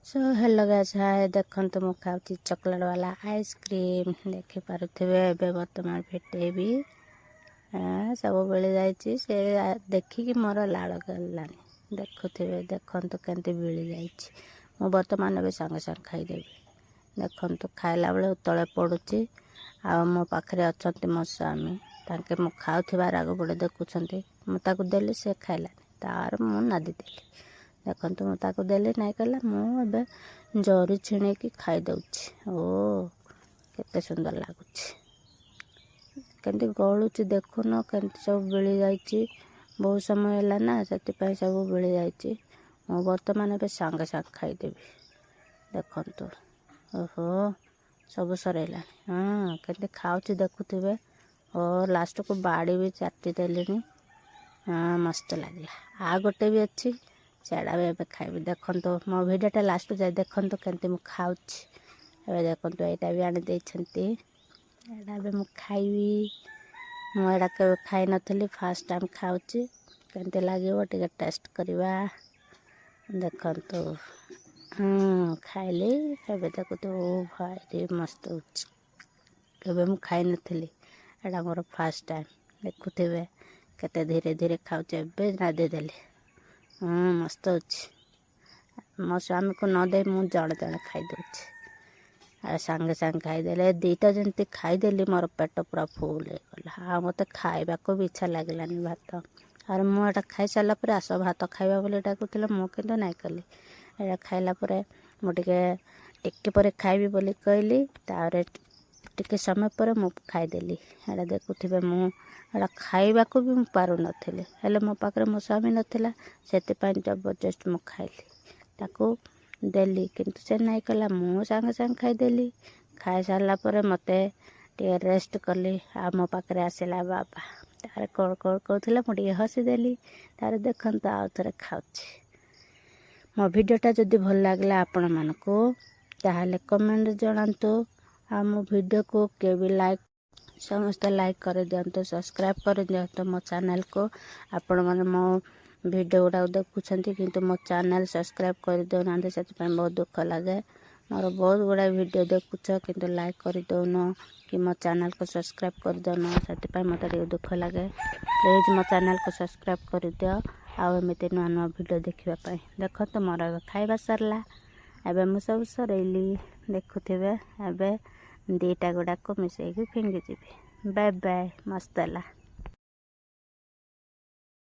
Show hello guys, ହାଏ। ଦେଖନ୍ତୁ, ମୁଁ ଖାଉଛି ଚକୋଲେଟ୍ ବାଲା ଆଇସ୍କ୍ରିମ୍। ଦେଖିପାରୁଥିବେ, ଏବେ ବର୍ତ୍ତମାନ ଫିଟେଇବି। ସବୁ ମିଳି ଯାଇଛି। ସେ ଦେଖିକି ମୋର ଲାଳ ଗଲାଣି। ଦେଖୁଥିବେ, ଦେଖନ୍ତୁ କେମିତି ମିଳି ଯାଇଛି। ମୁଁ ବର୍ତ୍ତମାନ ଏବେ ସାଙ୍ଗେ ସାଙ୍ଗେ ଖାଇଦେବି। ଦେଖନ୍ତୁ, ଖାଇଲା ବେଳେ ତଳେ ପଡ଼ୁଛି। ଆଉ ମୋ ପାଖରେ ଅଛନ୍ତି ମୋ ସ୍ୱାମୀ। ତାଙ୍କେ ମୁଁ ଖାଉଥିବାର ଆଗ ପଟେ ଦେଖୁଛନ୍ତି। ମୁଁ ତାକୁ ଦେଲି, ସେ ଖାଇଲାନି, ତାର ମୁଁ ନାଦି ଦେଲି। ଦେଖନ୍ତୁ, ମୁଁ ତାକୁ ଦେଲି, ନାଇଁ କଲା। ମୁଁ ଏବେ ଜରି ଛିଣେଇକି ଖାଇଦେଉଛି। ଓ, କେତେ ସୁନ୍ଦର ଲାଗୁଛି! କେମିତି ଗଳୁଛି ଦେଖୁନ, କେମିତି ସବୁ ମିଳି ଯାଇଛି। ବହୁତ ସମୟ ହେଲା ନା, ସେଥିପାଇଁ ସବୁ ମିଳି ଯାଇଛି। ମୁଁ ବର୍ତ୍ତମାନ ଏବେ ସାଙ୍ଗେ ସାଙ୍ଗେ ଖାଇଦେବି। ଦେଖନ୍ତୁ, ଓହୋ, ସବୁ ସରେଇଲାଣି। ହଁ, କେମିତି ଖାଉଛି ଦେଖୁଥିବେ। ଓ, ଲାଷ୍ଟକୁ ବାଡ଼ି ବି ଚାଟି ଦେଲିଣି। ହଁ, ମସ୍ତ ଲାଗିଲା। ଆଉ ଗୋଟେ ବି ଅଛି, ସେଇଟା ବି ଏବେ ଖାଇବି। ଦେଖନ୍ତୁ, ମୋ ଭିଡ଼ିଓଟା ଲାଷ୍ଟକୁ ଯାଇ ଦେଖନ୍ତୁ କେମିତି ମୁଁ ଖାଉଛି। ଏବେ ଦେଖନ୍ତୁ, ଏଇଟା ବି ଆଣି ଦେଇଛନ୍ତି। ଏଇଟା ଏବେ ମୁଁ ଖାଇବି। ମୁଁ ଏଇଟା କେବେ ଖାଇନଥିଲି, ଫାର୍ଷ୍ଟ ଟାଇମ୍ ଖାଉଛି। କେମିତି ଲାଗିବ ଟିକେ ଟେଷ୍ଟ କରିବା। ଦେଖନ୍ତୁ, ହଁ, ଖାଇଲି ଏବେ। ଦେଖନ୍ତୁ, ଭାରି ମସ୍ତ ହେଉଛି। କେବେ ମୁଁ ଖାଇନଥିଲି, ଏଇଟା ମୋର ଫାର୍ଷ୍ଟ ଟାଇମ୍। ଦେଖୁଥିବେ, କେତେ ଧୀରେ ଧୀରେ ଖାଉଛି। ଏବେ ନାଦି ଦେଲି। ହଁ, ମସ୍ତ ଅଛି। ମୋ ସ୍ୱାମୀକୁ ନ ଦେଇ ମୁଁ ଜଣେ ଜଣେ ଖାଇଦେଉଛି। ଆଉ ସାଙ୍ଗେ ସାଙ୍ଗେ ଖାଇଦେଲେ। ଦୁଇଟା ଯେମିତି ଖାଇଦେଲି, ମୋର ପେଟ ପୁରା ଫୁଲ୍ ହେଇଗଲା। ଆଉ ମୋତେ ଖାଇବାକୁ ବି ଇଚ୍ଛା ଲାଗିଲାନି ଭାତ। ଆଉ ମୁଁ ଏଇଟା ଖାଇସାରିଲା ପରେ ଆସ ଭାତ ଖାଇବା ବୋଲି ଡାକୁଥିଲେ, ମୁଁ କିନ୍ତୁ ନାଇଁ କଲି। ଏଇଟା ଖାଇଲା ପରେ ମୁଁ ଟିକେ ଟିକେ ପରେ ଖାଇବି ବୋଲି କହିଲି। ତାପରେ ଟିକେ ସମୟ ପରେ ମୁଁ ଖାଇଦେଲି ଏଇଟା। ଦେଖୁଥିବେ, ମୁଁ ଏଇଟା ଖାଇବାକୁ ବି ମୁଁ ପାରୁନଥିଲି, ହେଲେ ମୋ ପାଖରେ ମୋ ସ୍ୱାମୀ ନଥିଲା, ସେଥିପାଇଁ ଜବରଦସ୍ତ ମୁଁ ଖାଇଲି। ତାକୁ ଦେଲି, କିନ୍ତୁ ସେ ନାଇଁ କଲା। ମୁଁ ସାଙ୍ଗେ ସାଙ୍ଗେ ଖାଇଦେଲି। ଖାଇସାରିଲା ପରେ ମୋତେ ଟିକେ ରେଷ୍ଟ କଲି। ଆଉ ମୋ ପାଖରେ ଆସିଲା ବାବା, ତାରେ କ'ଣ କ'ଣ କହୁଥିଲା, ମୁଁ ଟିକେ ହସିଦେଲି। ତାରେ ଦେଖନ୍ତୁ, ଆଉ ଥରେ ଖାଉଛି। ମୋ ଭିଡ଼ିଓଟା ଯଦି ଭଲ ଲାଗିଲା ଆପଣମାନଙ୍କୁ, ତାହେଲେ କମେଣ୍ଟ ଜଣାନ୍ତୁ। ଆଉ ମୋ ଭିଡ଼ିଓକୁ କିଏ ବି ଲାଇକ୍, ସମସ୍ତେ ଲାଇକ୍ କରିଦିଅନ୍ତୁ, ସବସ୍କ୍ରାଇବ୍ କରିଦିଅନ୍ତୁ ମୋ ଚ୍ୟାନେଲକୁ। ଆପଣମାନେ ମୋ ଭିଡ଼ିଓ ଗୁଡ଼ାକ ଦେଖୁଛନ୍ତି, କିନ୍ତୁ ମୋ ଚ୍ୟାନେଲ୍ ସବସ୍କ୍ରାଇବ୍ କରିଦେଉନାହାନ୍ତି, ସେଥିପାଇଁ ବହୁତ ଦୁଃଖ ଲାଗେ। ମୋର ବହୁତ ଗୁଡ଼ାଏ ଭିଡ଼ିଓ ଦେଖୁଛ, କିନ୍ତୁ ଲାଇକ୍ କରିଦେଉନ କି ମୋ ଚ୍ୟାନେଲକୁ ସବସ୍କ୍ରାଇବ୍ କରିଦେଉନ, ସେଥିପାଇଁ ମୋତେ ଟିକେ ଦୁଃଖ ଲାଗେ। ପ୍ଲିଜ୍ ମୋ ଚ୍ୟାନେଲକୁ ସବସ୍କ୍ରାଇବ୍ କରିଦିଅ ଆଉ ଏମିତି ନୂଆ ନୂଆ ଭିଡ଼ିଓ ଦେଖିବା ପାଇଁ। ଦେଖନ୍ତୁ, ମୋର ଏବେ ଖାଇବା ସରିଲା। ଏବେ ମୁଁ ସବୁ ସରେଇଲି। ଦେଖୁଥିବେ, ଏବେ ଦୁଇଟା ଗୁଡ଼ାକୁ ମିଶାଇକି ଫିଙ୍ଗିଯିବି। ବାଏ ବାଏ, ମସ୍ତ ହେଲା।